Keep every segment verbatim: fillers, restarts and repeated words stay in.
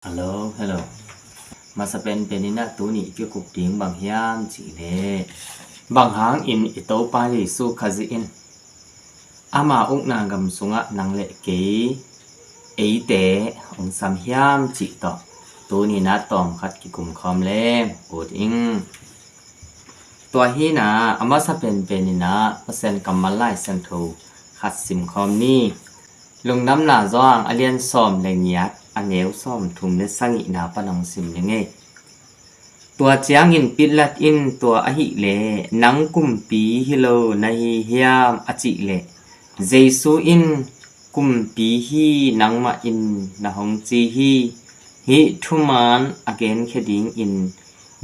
Hello, hello. Masa penpen in ah tuni i kikup ding bang hiam cih leh, bang hangin i Topa Jesu Khazih in ama ukna gam sungah nang le kei, eite hong sam hiam cih tawh tuni in ah tawmkhat kikum khawm leng ut ing. Tua hi in ah a masa penpen in ah Pasian kammal Lai Siangtho khat sim khawm ni. Lungdamna Johan a lian sawm le giat, a neu sawm thum le sagihna pan hong sim ni ngei. Tua ciangin Pilat in, "Tua ahih leh nang kumpi hi lo na hi hiam?" a cih leh, Jesu in, "Kumpi hi, nangmah in na hong ci hi. Hih thuman a genkhia dingin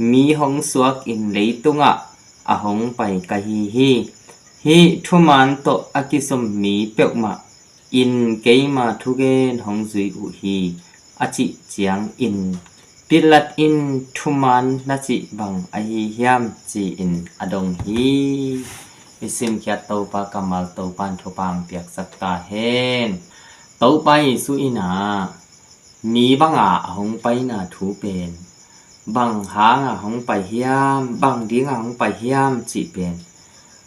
mi hong suakin leitungah a hong pai ka hi hi. Hih thuman tawh a kizom mi peuhmah in keima thugen hong zui uh hi," a cih ciangin Pilat in, "Thuman na cih bang ahi hiam?" ci-in a dong hi. I simkhiat Topa kammal Topa in thupha hong piaksak ta hen. Topa Jesu in ah mi banga a hong paina thu pen, bang hanga hong pai hiam, bang dinga hong pai hiam cih pen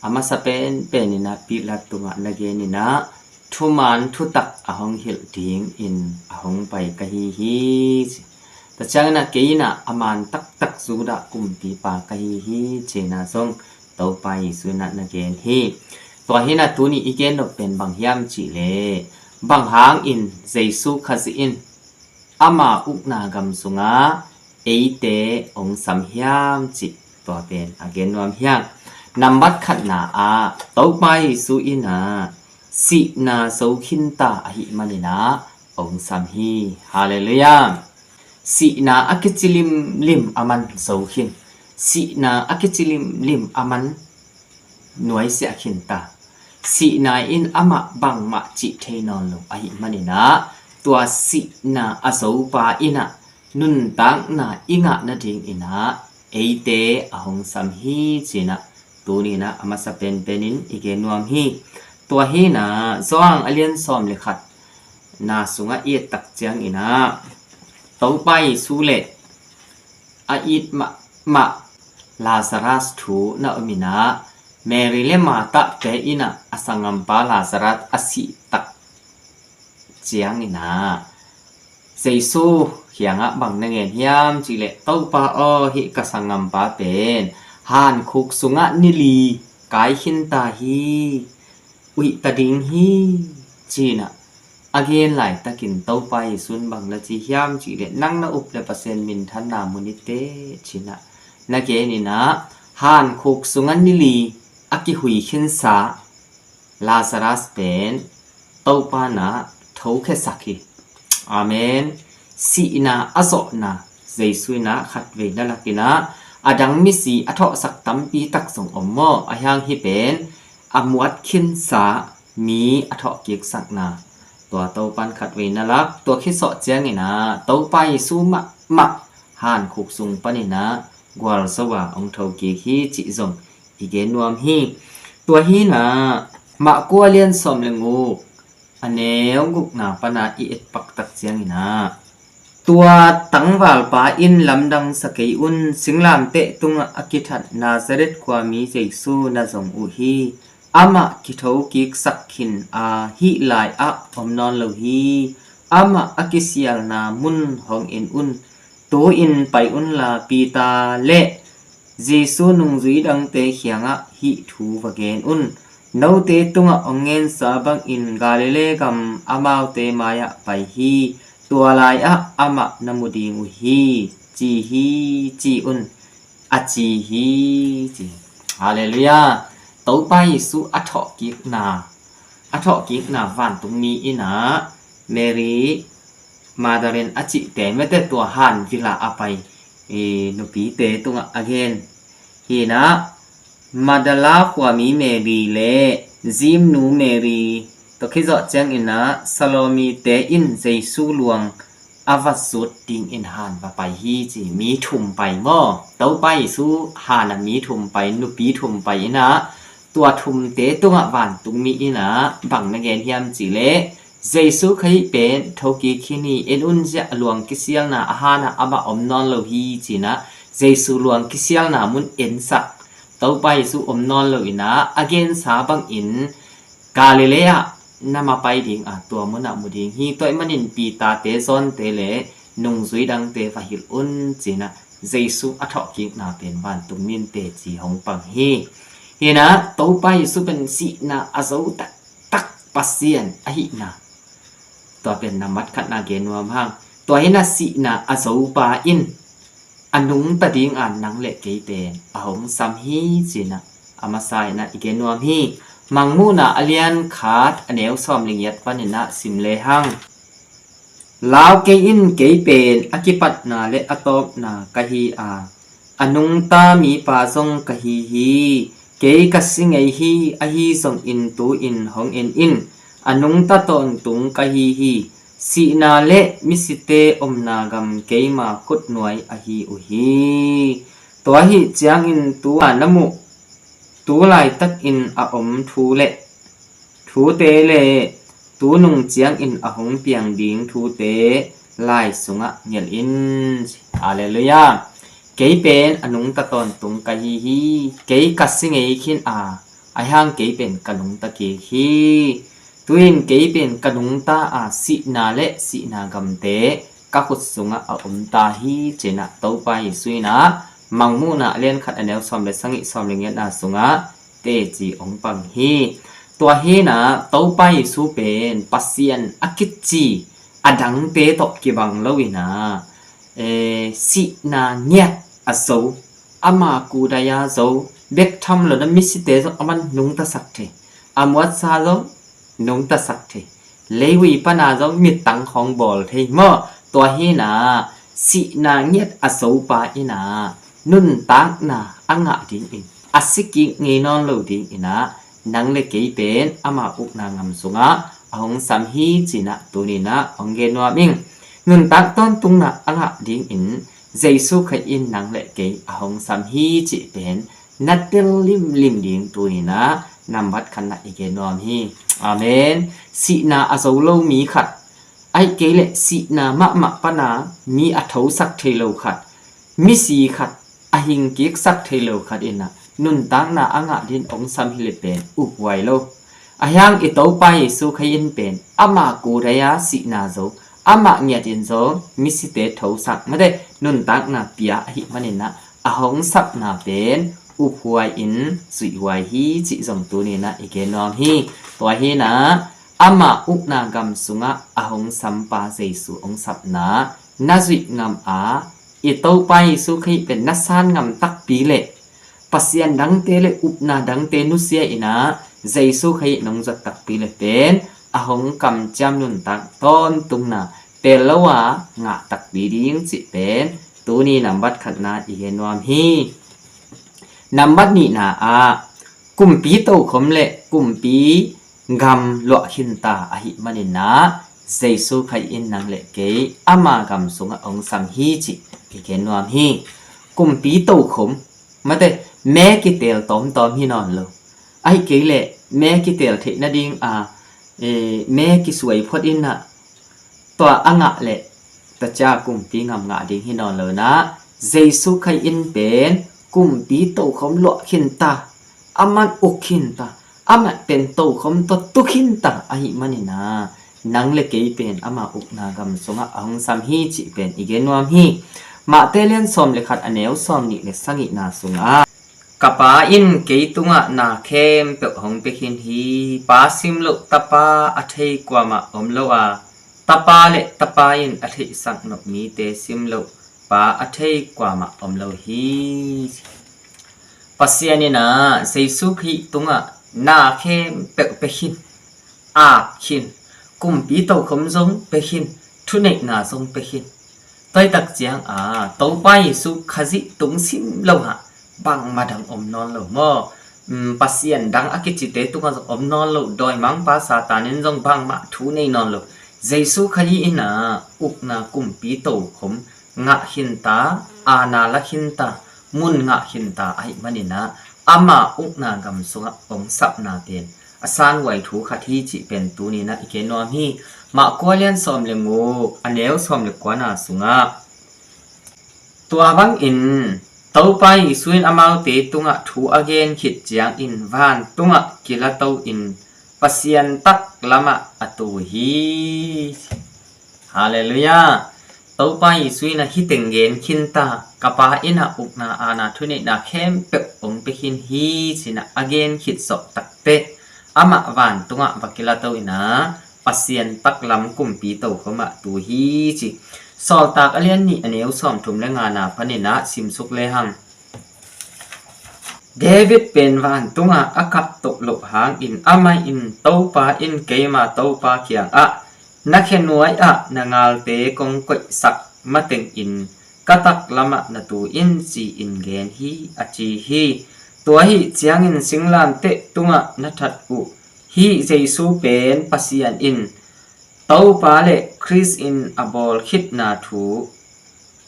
a masa penpen in ah Pilat tungah na gen in ah thuman thutak a hong hilh dingin a hong pai ka hi hi ci. Tua ciangin ah kei in ah a man taktak Judah kumpipa ka hi hi ci-in ah zong Topa Jesu in ah na gen hi. Tua hi in ah tuni i gen nop pen bang hiam cih leh, bang hangin Jesu Khazih in ama ukna gam sungah eite hong sam hiam cih tua pen a gen nuam hi hang. Nambat khatna ah Topa Jesu in ah sihna zo khinta ahih manin ah hong sam hi. Halleluiah. Sihna a kici limlim a man zo khin. Sihna a kici limlim a man nuaisiah khinta. Sihna in amah bangmah cih thei nawn lo ahih manin ah tua sihna a zopa in ah nuntakna i ngah nadingin ah eite a hong sam hi ci-in ah tuni in ah a masa penpen in i gen nuam hi. Tua hi in ah Johan a lian sawm le khatna sungah i et tak ciangin ah Topa Jesu le a it mahmah Lazarus thu na om in ah Mary le Martha te in ah a sanggampa Lazarus a sih tak ciangin ah Jesu kiangah bang na gen hiam cih leh, "Topa aw, hih ka sanggampa pen hankhuk sungah ni li kai khinta hi, uih ta ding hi," ci-in ah a gen laitakin Topa Jesu in bang na ci hiam cih leh, "Nang na up leh Pasian minthanna mu ni teh," ci-in ah na gen in ah hankhuk sungah ni li a kihui khinsa Lazarus pen Topa in ah thokhiasak hi. Amen. Sihna a zawhna Jesu in ah khatvei na lak in ah a dang misi a thawhsak tampi tak zong om maw? Ahi hang hih pen a muat khinsa mi a thawhkik sakna tua Topa in khatvei na lak. Tua khit zawh ciangin ah Topa Jesu mahmah hankhuk sung panin ah gualzo a hong thokik hi cih zong i gen nuam hi. Tua hi in ah Marka a lian sawm le guk, a neu gukna pan ah i et pak tak ciangin ah, tua tangvalpa in lamdang sa kei un, singlamteh tungah a kithat Nazareth khuami Jesu na zong uh hi. Amah kithokik sak khin a, hih lai-ah om nawn lo hi. Amah a kisialna mun hong en un. Tu-in pai unla Peter le Jesu nungzui dangte kiangah hih thu va gen un. Note tungah hong ngensa bangin Galilee gam amaute mai-ah pai hi. Tua lai-ah amah na mu ding uh hi, ci hi, ci un. A ci hi, ci. Halleluiah. Topa Jesu a thawhkikna, a thawhkikna vantungmi in ah Mary Magdalene a cihte mete tua han vilah a pai, eh, nupite tungah a gen hi in ah, Magdala khuami Mary le Zimnu Mary, tua khit zawh ciangin ah Salome te in Jesu luang a va zut dingin han va pai hi, ci. Mi thum pai maw? Topa Jesu han a mi thum pai, nupi thum pai in ah, tua thumte tungah vantungmi in ah bang na gen hiam cih leh, Jesu Khazih pen thokik hi ni, en un ziah, luang kisialna a hanah amah om nawn lo hi, cinah Jesu luang kisialna mun ensak. Topa Jesu om nawn lo inah a gensa bangin Galilee ah na ma pai ding a, tua munah mu ding hi. Tua ahih manin Peter-te, John-te le nungzui dangte va hilh un, cinah Jesu a thawhkikna pen vantung mite ci hong pang hi. Hinah Topa Jesu pen sihna a zo taktak Pasian ahihna, tua pen nambat khatna gen nuam hang. Tua hinah sihna a zopa in a nungta ding a nang le kei pen a hong sam hi, cinah a masa inah i gen nuam hi. Mangmuhna a lian khat a neu sawm le giat paninah sim le hang. Lau kei in, kei pen a kipatna le a tawpna ka hi a, a nungta mipa zong ka hi hi. Kei ka si ngei hi, ahi zongin tu-in hong en in, a nungta tawntung ka hi hi. Sihna le misite omna gam keima khutnuai ahi uh hi. Tua ahih ciangin tu-a na muh, tu laitakin a om thu le thute le tunung ciangin a hong piang ding thute lai sungah ngelh in. Halleluiah. Kei pen a nungta tawntung ka hi hi. Kei ka si ngei khin a, ahi hang kei pen ka nungta kik hi. Tu-in kei pen ka nungta a, sihna le sihna gamte ka khut sungah a omta hi, cinah Topa Jesu inah Mangmuhna a lian khat a neu sawm le sagih, sawm le giatna sungah teci hong pang hi. Tua hinah Topa Jesu pen Pasian a kici a dangte tawh kibang lo inah, eh, sihna ngiat a zo, ama kudaya zo bek tham lo na, misite zong aman nungtasak thei, a muatsa zong nungtasak thei, leivui pana zong mittang khawng bawl thei maw. Tua hinah sihna ngiat a zopa inah nuntakna a ngah dingin, a si kik ngei nawn lo dinginah nang le kei pen ama ukna gam sungah a hong sam hi, cinah tuninah hong gen nuam ing. Nuntak tawntungna a ngah dingin Jesu Khazih in nang le kei a hong sam hi cih pen na tel limlim ding tuninah nambat khatna i gen nuam hi. Amen. Sihna a zo lo mi khat, ahih kei leh sihna mahmah pana mi a thosak thei lo khat, misi khat, a hingkiksak thei lo khat inah nuntakna a ngah dingin hong sam hi leh pen uphuai lo. Ahi hang i Topa Jesu Khazih in pen ama kudaya sihna zo, amah ngiatin zong misite thosak, mate, nuntakna pia ahih maninah a hong sapna pen uphuai-in zuihhuai hi cih zong tuninah i gen nuam hi. Tua hinah ama ukna gam sungah a hong sampa Jesu hong sapna na zuih ngam a, i Topa Jesu Khazih pen na san ngam takpi leh, Pasian dangte le upna dangte nusia inah Jesu Khazih nong zuat takpi leh pen a hong kamciam nuntak tawntungna tel lo a ngah takpi ding cih pen tuni nambat khatna i gen nuam hi. Nambat nihna ah, kumpi tokhom le kumpi gam luah khinta ahih maninah Jesu Khazih in nang le kei ama gam sungah hong sam hi cih i gen nuam hi. Kumpi tokhom, mate, me kitel tawmtawm hi nawn lo. Ahih kei leh me kitel theih nading a, eh, me kisuai phot inah tua a ngah leh tua cia kumpi gam ngah ding hi nawn lo inah, Jesu Khazih in pen kumpi tokhom luah khinta, aman uk khinta, aman pen tokhom tua tu khinta ahih maninah nang le kei pen ama ukna gam sungah a hong sam hi cih pen i gen nuam hi. Matthai lian sawm le khat a neu sawm nih le sagihna sungah, ka Pa in kei tungah na khempeuh hong pia khin hi. Pa sim loh Tapa a thei kuamah om lo a, Tapa le Tapa in a theihsak nop mite sim loh Pa a thei kuamah om lo hi. Pasian inah Jesu Khazih tungah na khempeuh pia khin, ap khin, kumpi tokhom zong pia khin, thuneihna zong pia khin. Tua ahih tak ciang a, Topa Jesu Khazih tung sim lo hah bangmah dang om nawn lo maw? Um, pasian dang a kicite tungah zong om nawn lo, dawimangpa Satan in zong bangmah thu nei nawn lo. Jesu Khazih inah ukna kumpi tokhom ngah khinta, aana la khinta, mun ngah khinta ahih maninah ama ukna gam sungah hong sapna pen a sanhuai thu khat hi cih pen tuni-in ah i gen nuam hi. Marka lian sawm le guk, a neu sawm le kuana sungah, tua bangin Topa Jesu in amaute tungah thu a gen khit ciangin vantungah kilato-in Pasian taklamah a tu hi. Halleluiah. Topa Jesu in ah hih teng gen khinta, ka Pa in ah ukna, aana, thuneihna khempeuh hong pia khin hi ci-in ah a gen khit zawh takteh, amah vantungah va kilato-in ah Pasian taklam kumpi tokhom ah tu hi ci. Sawltak a lian nih, a neu sawmthum le ngana panin ah simsuk lehang, David pen vantungah a kah toh loh hangin amah in, Topa in keima Topa kiangah, na khenuai ah na galte kong koihsak matengin ka taklamah na tu in, ci-in gen hi, a ci hi. Tua ahih ciangin singlamteh tungah na that uh hih Jesu pen Pasian in Topa le Khrist in a bawl khitna thu,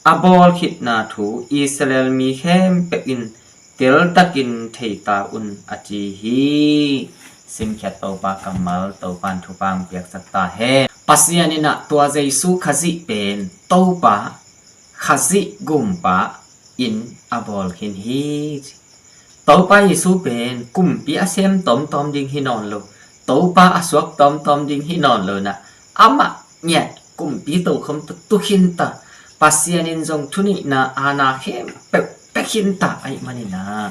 a bawl khitna thu Israel mi khempeuh in teltakin thei ta un, a ci hi. Simkhiat Topa kammal, Topa in thupha hong piaksak ta hen. Pasian in ah tua Jesu Khazih pen Topa, Khazih Gumpa in a bawl khin hi. Topa Jesu pen kumpi a sem tawmtawm ding hi nawn lo, Topa a suak tawmtawm ding hi nawn lo-in ah, amah ngiat kumpi tokhom tawh tu khinta, Pasian in zong thuneihna, aana khempeuh pia khinta ahih manin ah,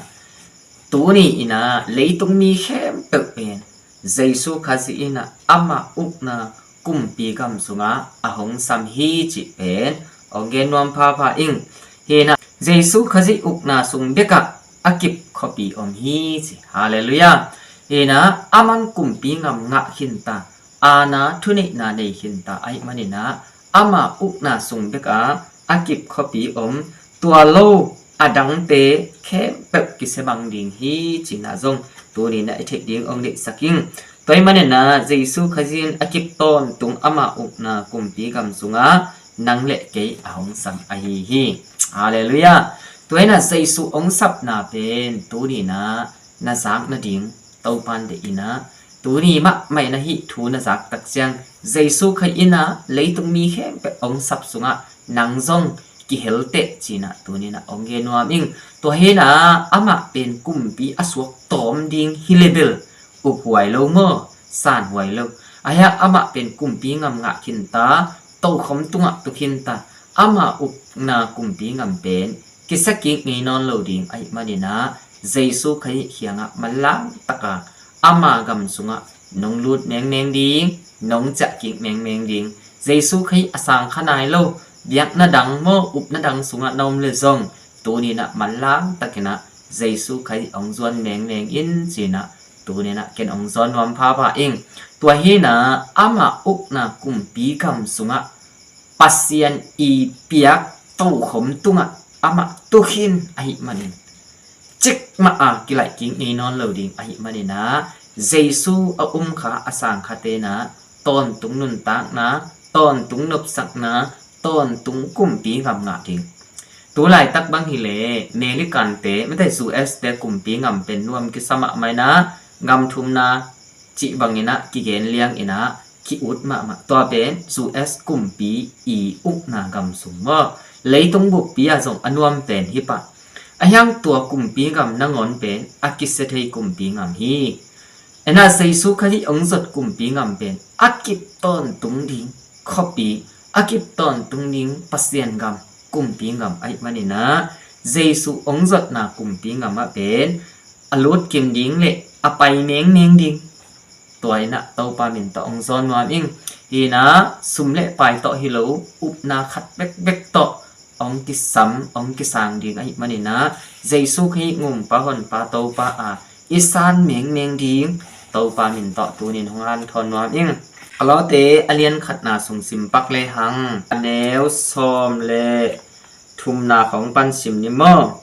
tuni-in ah leitung mi khempeuh pen Jesu Khazih in ah ama ukna kumpi gam sungah a hong sam hi cih pen hong gen nuam phapha ing. Hi-in ah Jesu Khazih ukna sung bekah a kip khuapi om hi ci. Halleluiah. Hi-in ah aman kumpi gam ngah khinta, aana thuneihna nei khinta ahih manin ah ama ukna sung bekah a kip khuapi om, tua lo a dangte khempeuh kisia mang ding hi cihna zong tuni-in ah i theih ding hong deihsak ing. Tua ahih manin ah Jesu Khazih in a kip tawntung ama ukna kumpi gam sungah nang le kei a hong sam ahi hi. Halleluiah. Tua hi-in ah Jesu hong sapna pen tuni-in ah na zak nading Topa in deih in ah, tuni mahmah in ah hih thu na zak tak ciang Jesu Khazih in ah leitung mi khempeuh hong sap sungah nang zong kihel teh ci-in ah tuni-in ah hong gen nuam ing. Tua hi-in ah amah pen kumpi a suak tawm ding hi leh bel uphuai lo maw, sanhuai lo. Ahi hang amah pen kumpi gam ngah khinta, tokhom tungah tu khinta, ama ukna kumpi gam pen kisia kik ngei nawn lo ding ahih manin ah Jesu Khazih kiangah manlang taka ama gam sungah nong lut mengmeng ding, nong ciah kik mengmeng ding. Jesu Khazih a sang kha nai lo, biakna dang maw, upna dang sungah na om leh zong tuni-in ah manlang takin ah Jesu Khazih hong zuan mengmeng in ci-in ah tuni-in ah ken hong zawn nuam phapha ing. Tua hi-in ah ama ukna kumpi gam sungah Pasian i piak tokhom tungah amah tu khin ahih manin, cikmah a kilaih kik ngei nawn lo ding ahih manin ah Jesu a um kha, a sang khate in ah tawntung nuntakna, tawntung nopsakna, tawntung kumpi gam ngah ding. Tu laitak bang hi leh American te, mate U S te kumpi gam pen nuam kisa mahmah in ah, gam thumna cih bangin ah kigen liangin ah ki-ut mahmah. Tua pen U S kumpi i ukna gam sung maw, leitung buppi ah zong a nuam pen hi pah. Ahi hang tua kumpi gam nangawn pen a kisia thei kumpi gam hi. Hi-in ah Jesu Khazih hong zuat kumpi gam pen a kip tawntung ding khuapi, a kip tawntung ding Pasian gam, kumpi gam ahih manin ah Jesu hong zuatna kumpi gam ah pen a lut kim ding le a pai mengmeng ding. Tua in ah Topa min tawh hong zawn nuam ing. Hi-in ah sum le pai tawh hi lo, upna khat bekbek tawh hong kisam, hong kisang ding ahih manin ah Jesu Khazih Gumpa, Honpa, Topa a i san mengmeng ding Topa min tawh tuni-in hong hanthawn nuam ing. Kolose a lian khatna sung sim pak lehang, a neu sawm le thumna khawng pan sim ni maw.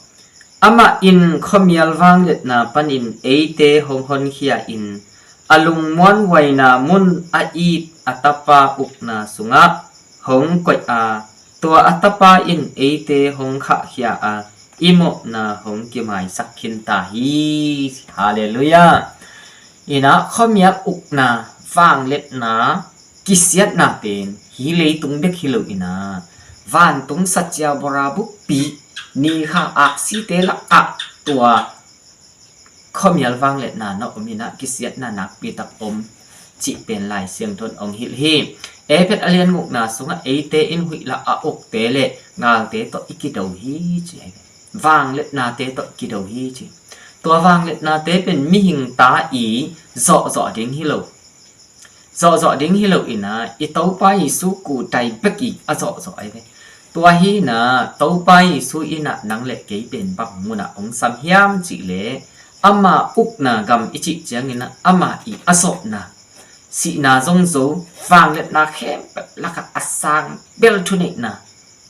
Amah in khuamial vangliatna panin eite hong honkhia in, a lungmuanhuaina mun a it a Tapa ukna sungah hong koih a, tua a Tapa in eite hong khahkhia a, i mawhna hong kimaisak khin ta hi. Halleluiah. Inah khuamial ukna, vangliatna, kisiatna pen hih leitung bek hi lo inah, vantung sacia bora bukpi, ni kha aksite lakah tua khuamial vangliatna na om inah kisiatna nakpi tak om cih pen Lai Siangtho in hong hilh hi. Efesa a lian gukna sungah eite in huih lah a ukte le ngalte tawh i kido hi ci. Vangliatnate tawh i kido hi ci. Tua vangliatnate pen mihing ta i zawhzawh ding hi lo. Zawhzawh ding hi lo inah i Topa Jesu kutai bek i a zawhzawh ahi ve. Tua hi inah Topa Jesu inah nang le kei pen bang munah hong sam hiam cih leh, ama ukna gam i cih ciangin ah ama i a zawhna, sihna zong zo, vangliatna khempeuh lakah a sang bel thuneihna,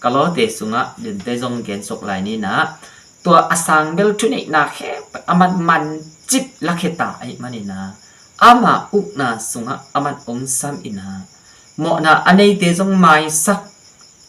Kolose sungah dente zong gen suk lai ni inah, tua a sang bel thuneihna khempeuh a man mancip lakhia ta ahih man inah, ama ukna sungah aman hong sam inah, mawhna a neite zong maisak,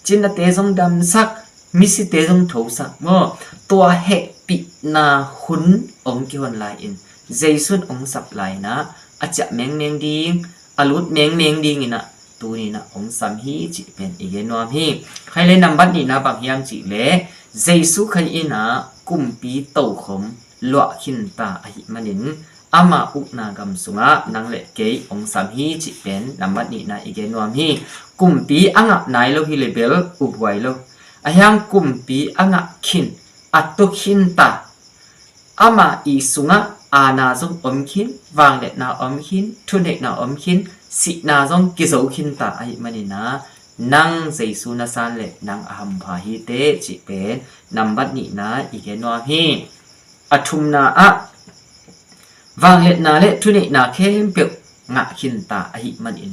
cinnate zong damsak, misite zong thosak maw? Tua hehpihna hun hong kihon lai-in, Jesu in hong sap lai inah, a ciah mengmeng ding, a lut mengmeng ding inah, tuni inah hong sam hi cih pen i gen nuam hi. Khaile nambat nihna bang hiam cih leh, Jesu Khazih inah kumpi tokhom luah khinta ahih manin, ama ukna gam sungah nang le kei hong sam hi cih pen nambat nihna i gen nuam hi. Kumpi a ngah nai lo hi le bel uphuai lo. Ahi hang kumpi a ngah khin, a tu khinta, ama i sungah aana zong om khin, vangliatna om khin, thuneihna om khin, sihna zong kizo khinta ahih man inah, nang Jesu na san le nang a hampha hi teh cih pen nambat nihna i gen nuam hi. A thumna ah, vangliatna le thuneihna khempeuh ngah khinta ahih manin,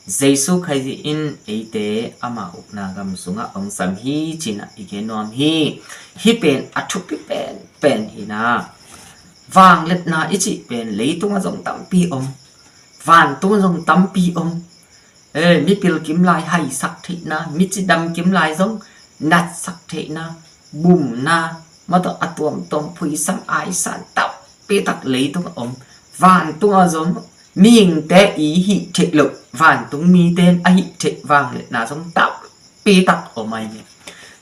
Jesu Khazih in eite ama ukna gam sungah hong sam hi ci-in ah i gen nuam hi. Hih pen a thupi penpen hi inah, vangliatna i cih pen leitungah zong tampi om, vantungah zong tampi om. Eh, mipil kim lai haisak theihna, micidam kim lai zong natsak theihna, bumna, mah tawh a tuamtuam phuisam aisan tampi tak leitungah om. Vantungah zong mihingte i hih theih loh, vantung mite in a hih theih vangliatna zong tampi tak om ahi ve.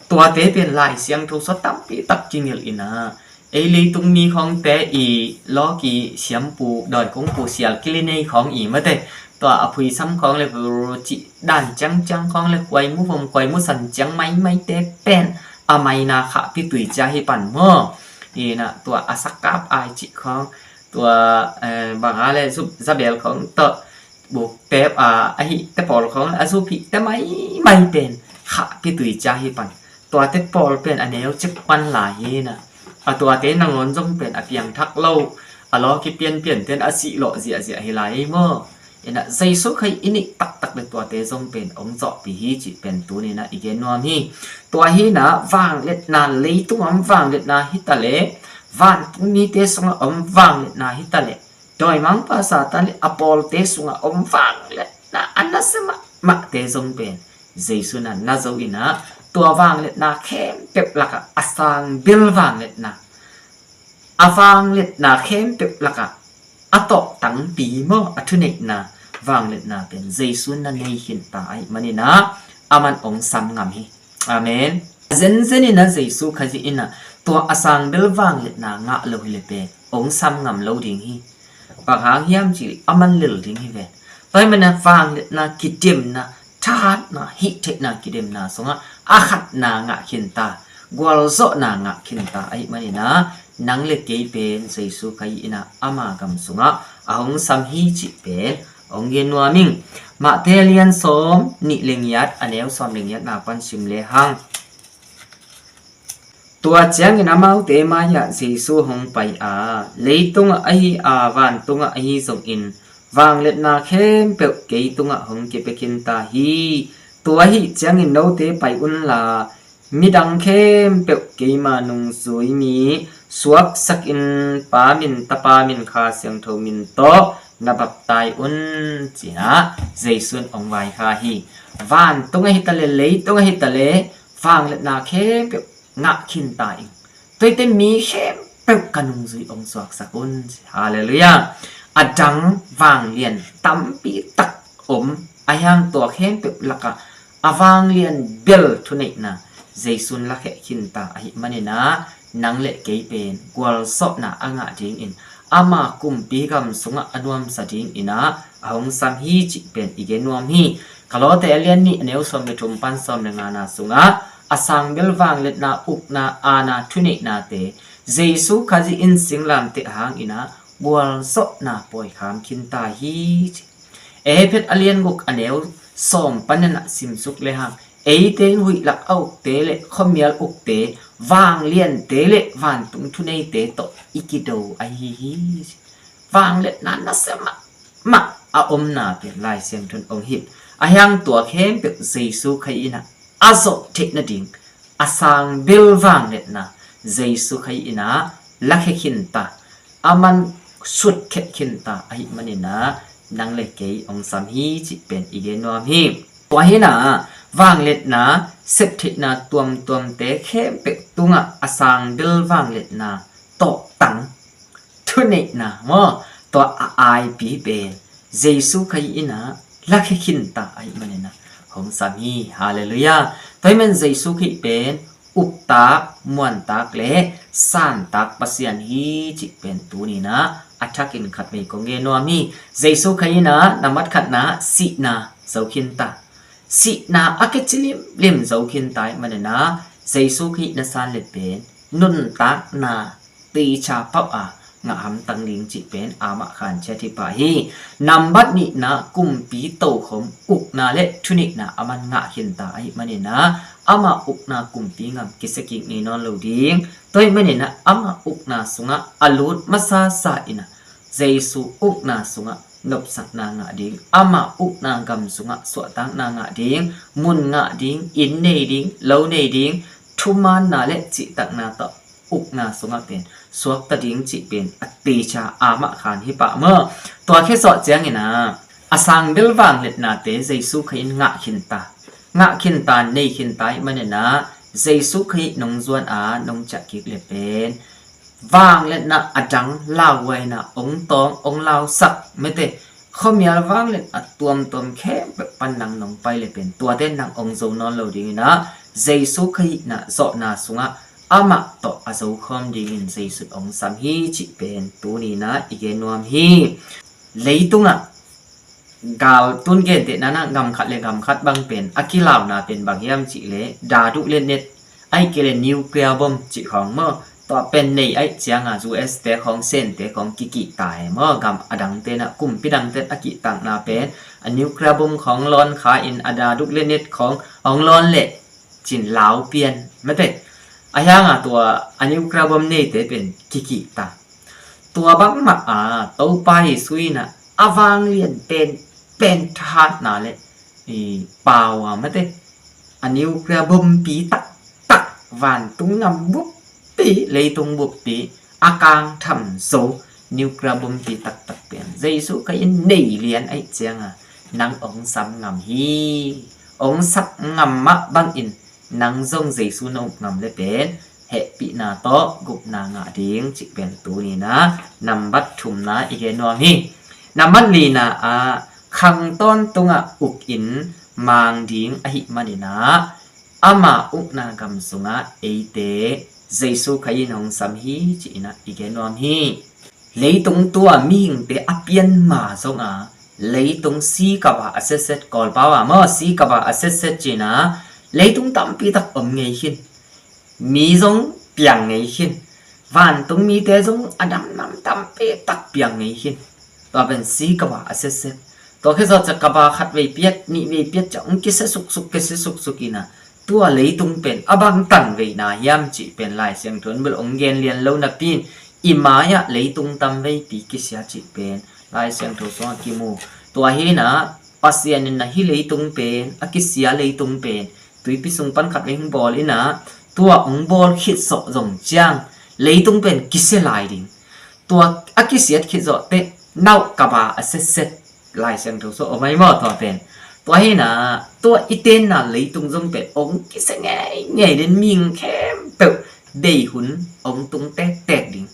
Tuate pen Lai Siangtho sung tampi tak kingilh inah, ei leitung mi khawngte i lawki siampu, dawi kungpu, sial kili nei khawng i mate, tua a phuisam khawng le cih dan ciangciang khawng le khuai mu vom, khuai mu san ciang maimaite pen a maina khahpi tui cia hi pan maw? Inah tua a sakap ai cih khawng, tua, eh, banga le zup zabel khawng tawh, buk tep a, a hihte pawl khawng a zup hihte maimai pen khahpi tui cia hi pan. Tuate pawl pen a neu cik pan lai hi inah, a tuate nangawn zong pen a piangthak lo, a lawki pianpiante'n a sihlawh ziahziah hi lai ei maw? Inah Jesu Khazih i neih taktak le tuate zong pen hong zawhpih hi cih pen tuni inah i gen nuam hi. Tua hi inah vangliatna, leitungah om vangliatna hi ta le, vantung mite sungah om vangliatna hi ta le, dawimangpa Satan le a pawlte sungah om vangliatna a nasia mahmahte zong pen Jesu in ah na zo inah, tua vangliatna khempeuh lakah a sang bel vangliatna, a vangliatna khempeuh lakah a tawh tangpi maw, a thuneihna vangliatna pen Jesu in na nei khinta ahih man inah, aman hong sam ngam hi. Amen. Zenzen inah Jesu Khazih inah tua a sang bel vangliatna ngah lo hi le pen hong sam ngam lo ding hi. Bang hang hiam cih leh aman lel ding hi ven. Tua ahih man inah vangliatna kidemna, thahatna, hihtheihna kidemna sungah a khatna ngah khinta, gualzawhna ngah khinta ahih man inah, nang le kei pen Jesu Khazih inah ama gam sungah a hong sam hi cih pen hong gen nuam ing. Matthai a lian sawm nih le ngiat, a neu sawm le ngiatna pan sim le hang. Tua ciangin amaute mai-ah Jesu hong pai a, leitungah ahi a, vantungah ahi zongin, vangliatna khempeuh kei tungah hong kipia khinta hi. Tua ahih ciangin note pai unla, midang khempeuh keima nungzui mi suaksakin, Pa min, Tapa min, Kha Siangtho min tawh na baptai un, ci-in ah Jesu in hong vaikhak hi. Vantungah hi ta le, leitungah hi ta le, vangliatna khempeuh ngah khinta ing. Tuate mi khempeuh ka nungzui hong suaksak un, ci. Halleluiah. a dang vanglian tampi tak om, a hiang tua khempeuh lakah a vanglian bel thuneihna Jesu'n lakhia khinta ahih manin ah, nang le kei pen gualzawhna a ngah dingin, ama kumpi gam sungah a nuamsa dingin ah a hong sam hi cih pen i gen nuam hi. Kolose a lian nih, a neu sawm le thum pan sawm le ngana sungah a sang bel vangliatna, ukna, aana, thuneihnate Jesu Khazih in singlamteh hangin ah gualzawhna pawikham khinta hi ci. Efesa a lian guk, a neu sawm panin ah simsuk le hang, eite in huih lak a ukte le khuamial ukte, vangliante le vantung thuneite tawh i kido ahi hi ci. Vangliatna nasia mahmah a omna pen Lai Siangtho'n hong hilh. A hiang tua khempeuh Jesu Khazih in ah a zawh theih nading a sang bel vangliatna Jesu Khazih in ah lakhia khinta, aman sutkhia khinta ahih manin ah nang le kei hong sam hi cih pen i gen nuam hi. Tua hi in ah vangliatna, septheihna tuamtuamte khempeuh tungah a sang bel vangliatna tawhtang, thuneihna maw, tua a aipi pen Jesu Khazih in ah lakhia khinta ahih manin ah hong sam hi. Halleluiah. Tua ahih manin Jesu Khazih pen uptak, muantak le santak Pasian hi cih pen tuni in ah a thakin khatvei kong gen nuam hi. Jesu Khazih in ah nambat khatna sihna zo khinta, sihna a kici limlim zo khinta ahih manin ah Jesu Khazih na san le pen nuntakna techa pau a ngah hamtang ding cih pen amah khan ciat hi pah hi. Nambat nihna kumpi tokhom, ukna le thuneihna aman ngah khinta ahih manin ah ama ukna kumpi ngam kisia kik ngei nawn lo ding. Tua ahih manin ah ama ukna sungah a lut masasa in ah Jesu ukna sungah nopsakna ngah ding, ama ukna gam sungah suahtakna ngah ding, mun ngah ding, inn nei ding, lo nei ding, thumaanna le cihtakna tawh ukna sungah pen suakta ding cih pen a techa amah khan hi pah maw. Tua khit zawh ciangin ah a sang bel vangliatnate Jesu Khazih in ngah khinta, ngah khinta, nei khinta ahih manin ah Jesu Khazih nong zuan a nong ciah kik le pen vangliatna a dang lauhuaina hong tawng, hong lausak, mete, khuamial vangliatna tuamtuam khempeuh pan nang nong pai le pen tuate nang hong zo nawn lo dingin ah Jesu Khazih na zawhna sungah amah tawh a zokhawm dingin Jesu'n hong sam hi cih pen tuni in ah i gen nuam hi. Leitungah gal tun gentehna in ah gam khat le gam khat bang pen a kilauna pen bang hiam cih leh dadu le net, ahih kei leh nuclear bomb cih khawng maw, tua pen nei ahih ciangin U S te khawng, Sen te khawng kikihta e maw, gam a dangte in ah, kumpi dangte in a kihtakna pen a nuclear bomb khawng lawn kha in a dadu le net khawng hong lawn leh cin lau pian, mete, a hiangah tua a nuclear bomb neite pen kikihta. Tua bangmah a Topa Jesu in ah a vanglian pen, pen thahatna le i power, mete, a nuclear bomb pi taktak, vantung gam buppi, leitung buppi a kangtham zo nuclear bomb pi taktak pen Jesu Khazih in nei lian ahih ciangin nang hong sam ngam hi. Hong sak ngam mah bangin nang zong Jesu na up ngam le pen hehpihna tawh gupna ngah ding cih pen tuni in ah nambat thumna i gen nuam hi. Nambat lina ah khang tawntungah ukin mang ding ahih manin ah ama ukna gam sungah eite Jesu Khazih in hong sam hi ci-in ah i gen nuam hi. Leitung tua mihingte a pian ma zong a, leitung si kaba a setset, Kawlpau ah maw, si kaba a setset ci-in ah leitung tampi tak om ngei khin. Mi zong piang ngei khin. Vantung mite zong a damnam tampi tak piang ngei khin. Tua pen si kaba a setset. Tua khit zawh ciang kaba khat vei piat, nih vei piat ciang hong kisia suksuk, kisia suksuk in ah, tua leitung pen a bang tan vei na hiam cih pen Lai Siangtho in bel hong gen lian lo napi in, i mai-ah leitung tam veipi kisia cih pen Lai Siangtho sungah kimu. Tua hi in ah Pasian in ah hih leitung pen, a kisia leitung pen tuipi sung pan khat vei hong bawl in ah, tua hong bawl khit zawh zong ciang leitung pen kisia lai ding. Tua a kisiat khit zawh teh nauh kaba a setset, Lai Siangtho sung om ahi maw tua pen. Tua hi in ah tua i tenna leitung zong pen hong kisia ngeingei ding, mihing khempeuh bei hun hong tung tektek ding.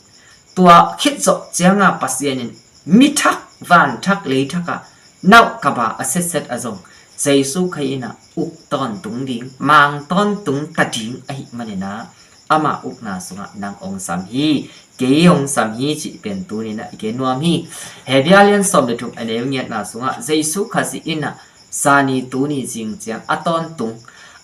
Tua khit zawh ciangin Pasian in mi thak, van thak, lei thak ah, nauh kaba a setset a zong Jesu Khrih in ah uk tawntung ding, mang tawntung ta ding ahih manin ah, ama ukna sungah nang hong sam hi, kei hong sam hi cih pen tuni in ah i gen nuam hi. Hebru lian sawm le thum a neu giatna sungah Jesu Khazih in ah zani, tuni, zing ciang a tawntung,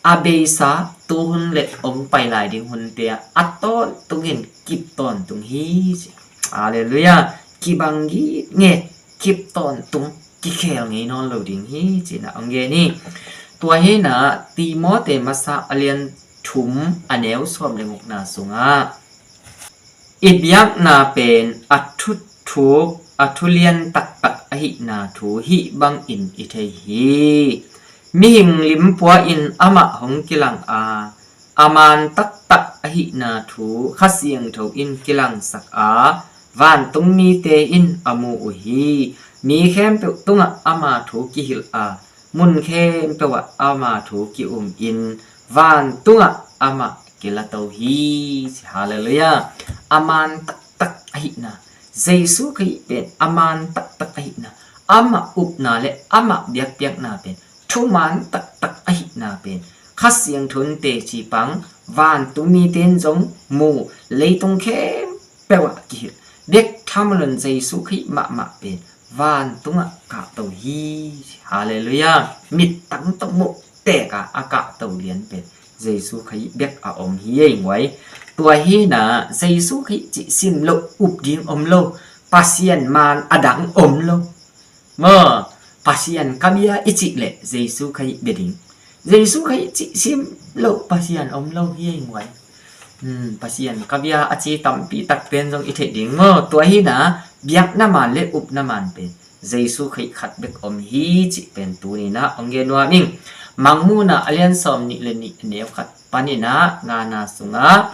a beisa tuhun le hong pai lai ding hunte ah a tawntungin kip tawntung hi ci. Halleluiah. Kibang gige, kip tawntung, kikhel ngei nawn lo ding hi ci-in ah hong gen hi. Tua hi-in ah Timote masa a lian thum a neu sawm le gukna sungah i biakna pen a thuthuk, a thulian taktak ahihna thu hih bangin i thei hi. Mihing limpua in amah hong kilang a, a man taktak ahihna thu Kha Siangtho in kilangsak a, vantung mite in a mu uh hi. Mi khempeuh tungah ama thu kihilh a, mun khempeuh ah ama thu ki-um in, vantungah amah kilato hi. Halleluiah. A man taktak ahihna, Jesu Khrih pen a man taktak ahihna, amah upna le amah biakpiakna pen thuman taktak ahihna pen Kha Siangtho in teci pang, vantung mite in zong mu, leitung khempeuh ah kihilh, bek thaman lo-in Jesu Khrih mahmah pen vantungah kahto hi. Halleluiah. Mittang tawh muh tek a, a kahto lian pen Jesu Khrih bek a om hi ei nguai. Tua hi-in ah Jesu Khrih cih sim loh up ding om lo, Pasian man a dang om lo. Maw, Pasian ka bia i cih leh Jesu Khrih bia ding. Jesu Khrih cih sim loh Pasian om lo hi ei nguai. Hmm, Pasian ka bia a ci tampi takte in zong i theih ding maw. Tua hi-in ah biakna man le upna man pen Jesu Khrih khat bek om hi cih pen tuni-in ah hong gen nuam ing. Mangmuhna a lian sawm nih le nih, a neu khat panin ah ngana sungah,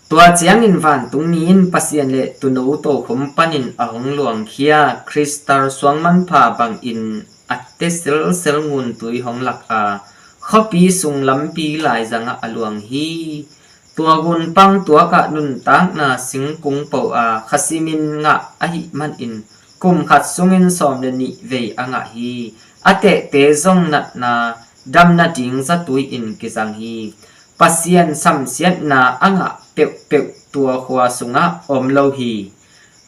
tua ciangin vantung mi in Pasian le Tuuno tokhom panin a hong luangkhia kristal suang manpha bangin a te selsel nguntui hong lak a, khuapi sung lampi laizangah a luang hi. Tua gunpang tuakah nuntakna singkung po a, kha simin ngah ahih manin kum khat sungin sawm le nih vei a ngah hi. A tehte zong natna, damna ding zatui-in kizang hi. Pasian samsiatna a ngah peuhpeuh tua khua sungah om lo hi.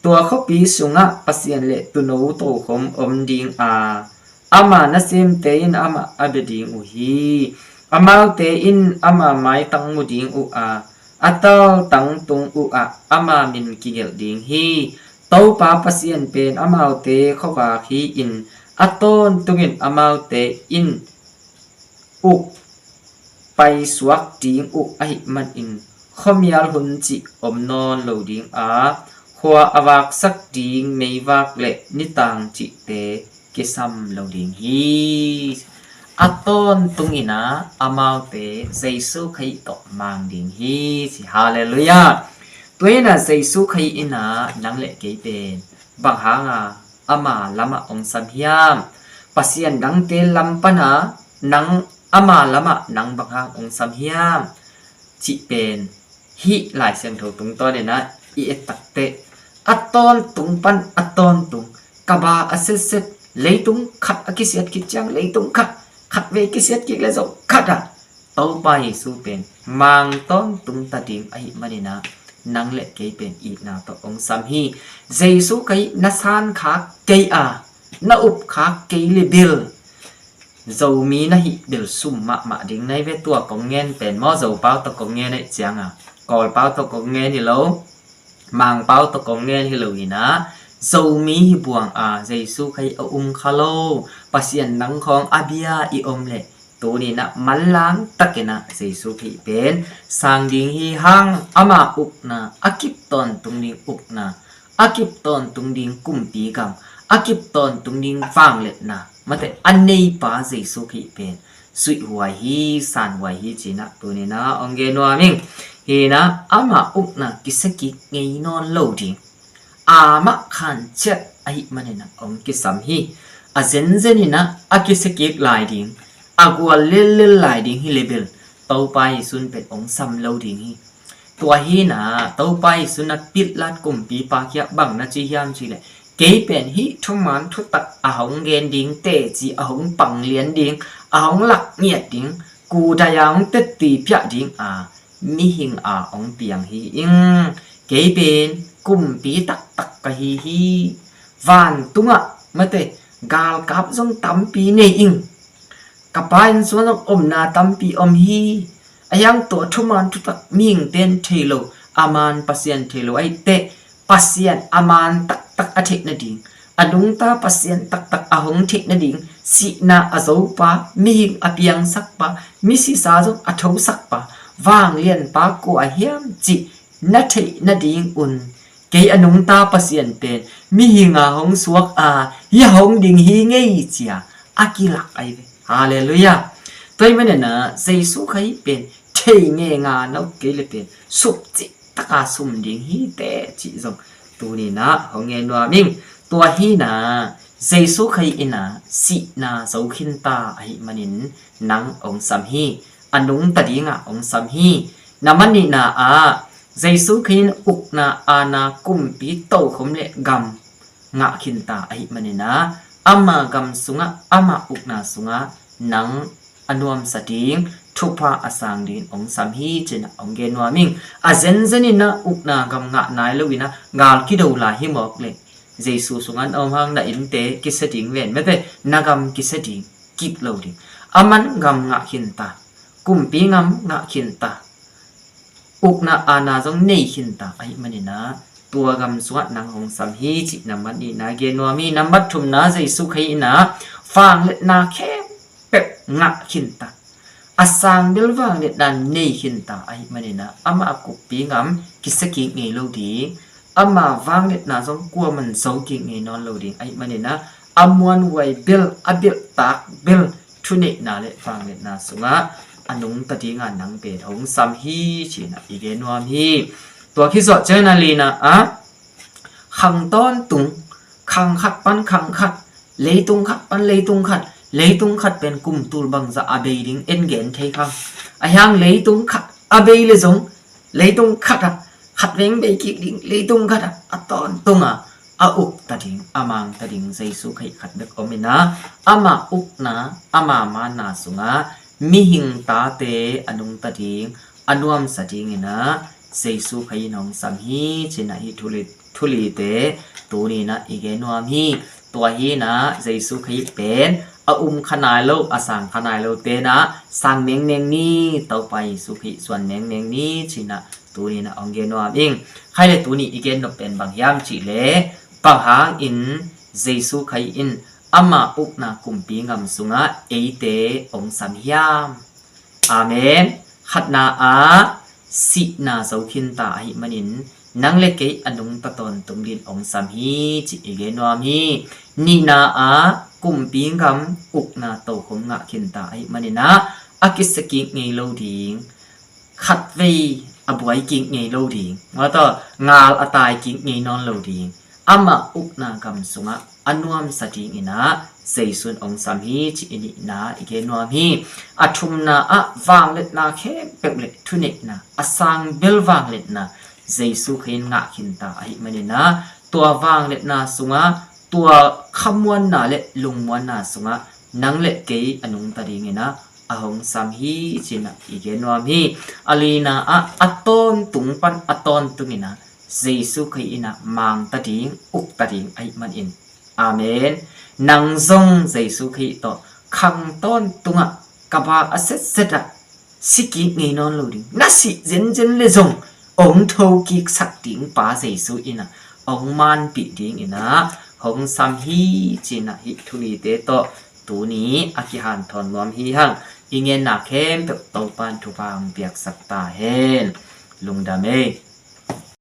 Tua khuapi sungah Pasian le Tuuno tokhom om ding a, ama nasemte in amah a bia ding uh hi. Amaute in ama maitang mu ding uh a, a taltang tung uhah ama min kigelh ding hi. Topa Pasian pen amaute khuavak hi-in, a tawntungin amaute in uk paisuak ding uh ahih manin, khuamial hun cih om nawn lo ding a, khua a vaksak ding meivak le nitang cihte kisam lo ding hi. A tawntungin ah amaute Jesu Khrih tawh mang ding hi ci. Halleluiah. Tua hi-in ah Jesu Khrih in ah nang le kei pen bang hanga ama lamah hong sam hiam? Pasian dangte lam pana nang ama lamah nang bang hang hong sam hiam? Cih pen hih Lai Siangtho tungtawnin ah i et takteh, a tawntung pan a tawntung, kaba a setset, leitung khat a kisiat khit ciang leitung khat, khat vei kisiat kik le zong khat ah Topa Jesu pen mang tawntung ta ding ahih manin ah nang le kei pen itna tawh hong sam hi. Jesu Khrih na sankhak kei a, na upkhak kei le bel, Zomi na hih bel sum mahmah ding na hi ve. Tua kong ngen pen maw, Zopau tawh kong ngen ahih cianga, Kawlpau tawh kong ngen hi lo, Mangpau tawh kong ngen hi lo-in ah, Zomi hi buang a, Jesu Khrih a um kha lo, Pasian nang khawng a bia i om leh, tuni-in ah manlang takin ah Jesu Khrih pen sang ding hi hang. Ama ukna, a kip tawntung ding ukna, a kip tawntung ding kumpi gam, a kip tawntung ding vangliatna, mate, a neipa Jesu Khrih pen zuihhuai hi, sanhuai hi ci-in ah tuni-in ah hong gen nuam ing. Hi-in ah ama ukna kisia kik ngei nawn lo ding, amah khanciat ahih manin ah hong kisam hi. A zenzen in ah a kisia kik lai ding, a gual lellel lai ding hi le bel, Topa Jesu in pen hong sam lo ding hi. Tua hi-in ah Topa Jesu in ah Pilat kumpipa kiang bang na ci hiam cih leh, Kei pen hih thuman thutak a hong gen ding, teci a hong panglian ding, a hong lak ngiat ding, kudai a hong tetti piah ding a, mihing a hong piang hi ing. Kei pen kumpi taktak ka hi hi. Vantungah mate, galkap zong tampi nei ing. Ka pa inn sungah zong omna tampi om hi. A hiang tua thuman thutak mihingte'n thei lo, a man Pasian thei lo ahih teh, Pasian a man taktak a theih nading, a nungta Pasian taktak a hong theih nading, sihna a zopa, mihing a piangsakpa, misisa zong a thosakpa, vanglianpa kua hiam cih na theih nadingun, kei a nungta Pasian pen mihing a hong suak a, hih a hong ding hi ngei ci-a a kilak ahi ve. Halleluiah. Tua ahih manin ah Jesu Khazih pen thei ngenga na uk kei leh pen sum cih taka sum ding hi teh cih zong tuni-in ah hong gen nuam ing. Tua hi-in ah Jesu Khazih in ah sihna zo khinta ahih manin nang hong sam hi. A nungta dingah hong sam hi. Nambat nihna ah Jesu Khazih in ukna, aana, kumpi, tokhom le gam ngah khinta ahih manin ah ama gam sungah, ama ukna sungah nang a nuamsa ding, thupha a sang dingin hong sam hi ci-in ah hong gen nuam ing. A zenzen in ah ukna gam ngah nai lo-in ah gal kido lai hi mawk leh, Jesu sungah na om hang na innte kisia ding ven mate, na gam kisia ding kik lo ding. Aman gam ngah khinta, kumpi gam ngah khinta, ukna, aana zong nei khinta ahih manin ah tua gam sungah nang hong sam hi cih nambat nihna gen nuam hi. Nambat thumna, Jesu Khazih in ah vangliatna khempeuh ngah khinta, a sang bel vangliatna nei khinta ahih manin ah ama kumpi gam kisia kik ngei lo ding, ama vangliatna zong kuaman zo kik ngei nawn lo ding ahih manin ah a muanhuai bel, a belhtak bel thuneihna le vangliatna sungah a nungta dinga nang pen hong sam hi ci-in ah i gen nuam hi. Tua khit zawh ciangin a lina ah khang tawntung, khang khat pan khang khat, leitung khat pan leitung khat, leitung khat pen kum tul bangzah a bei ding en gen thei kha. A hiang leitung khat a bei leh zong, leitung khat ah khat veng bei kik ding, leitung khat ah a tawntung a, a ukta ding, a mangta ding Jesu Khazih khat bek om in ah, ama ukna, ama manna sungah mihing tate a nungta ding, a nuamsa dingin ah Jesu Khazih in hong sam hi ci-in ah hih thu li, thu lite tuni-in ah i gen nuam hi. Tua hi-in ah Jesu Khazih pen a um kha nai lo, a sang kha nai lote'n ah sang mengmeng ni, Topa Jesu Khazih suan mengmeng ni ci-in ah tuni-in ah hong gen nuam ing. Khaile tuni i gen nop pen bang hiam cih leh, bang hangin Jesu Khazih in ama ukna kumpi gam sungah eite hong sam hiam? Amen. Khatna ah sihna zo khinta ahih manin nang le kei a nungta tawntung dingin hong sam hi cih i gen nuam hi. Nihna ah kumpi gam, ukna, tokhom ngah khinta ahih manin ah a kisia kik ngei lo ding, khatvei a buai kik ngei lo ding, mataw, ngal a tai kik ngei nawn lo ding, ama ukna gam sungah a nuamsa dingin ah Jesu in hong sam hi cih i nihna i gen nuam hi. A thumna ah vangliatna khempeuh le thuneihna, a sang bel vangliatna Jesu Khazih in ngah khinta ahih manin ah tua vangliatna sungah, tua khamuanna le lungmuanna sungah nang le kei a nungta dingin ah a hong sam hi ci-in ah i gen nuam hi. A lina ah a tawntung pan a tawntungin ah Jesu Khazih in ah mangta ding, ukta ding ahih manin. Amen. Nang zong Jesu Khazih tawh khang tawntungah ka bak a setset ah si kik ngei nawn lo ding, na sih zenzen leh zong hong thokiksak ding pa Jesu in ah hong manpih dingin ah hong sam hi ci-in ah hih thu lite tawh tuni a kihanthawn nuam hi hang. I ngenna khempeuh Topa in thupha hong piaksak ta hen. Lungdam ei.